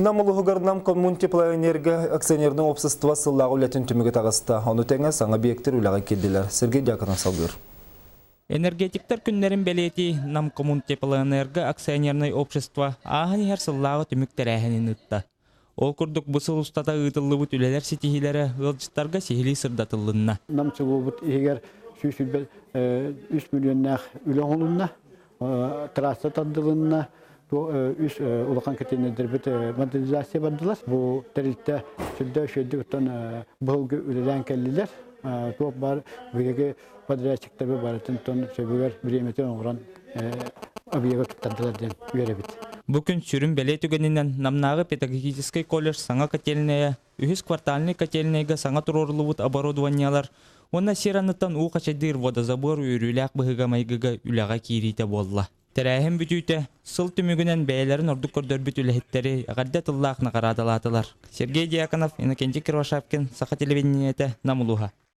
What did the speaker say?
Нам улууһугар Нам Коммунтеплоэнерго акционернай уопсастыба сыллааҕы үлэтин түмүгэ таҕыста. Ону тэҥэ саҥа объектар үлэҕэ киирдилэр. Сергей Дьяконов салгыыр. Энергетиктэр күннэрин бэлиэтии Нам Коммунтеплоэнерго акционернай общество ааһан иһэр сыллааҕы түмүк тэрээһинин ыытта. Ол курдук бу сыл устата ыытыллыбыт үлэлэр ситиһиилэрэ ыалдьыттарга сиһилии сырдатыллынна. Нам селобут иһигэр 123 миллионнаах үлэ оҥоһулунна, трасса тардылынна, үс улахан кэтиэннэрдэрбит модернизация бардылар. Бу тэрилтэ сүрдээх үчүгэйдик оттон быһылгы үлэлээн кэллилэр. Туох баар биһиги подрядчиктары барытын тон сөбүгэр бириэмэтин оҥорон объегы туттардылар диэн үөрэбит. Бу күн сүрүн бэлиэ түгэнинэн Намнааҕы педагогическай колледж саҥа котельнайа, үһүс квартальнай котельнайга саҥа туруоруллубут оборудованиелар уонна сир анныттан уу хачайдыыр водозабор үөрүүлээх быһыыга-майгыга үлэҕэ киириитэ буолла. Тэрээһин бүтүүтэ сыл түмүгүнэн бэйэлэрин ордук көрдөрбүт үлэһиттэри эҕэрдэ тыллаах наҕараадалаатылар. Сергей Дьяконов, Иннокентий Кривошапкин, Саха телевидениетэ, Нам улууһа.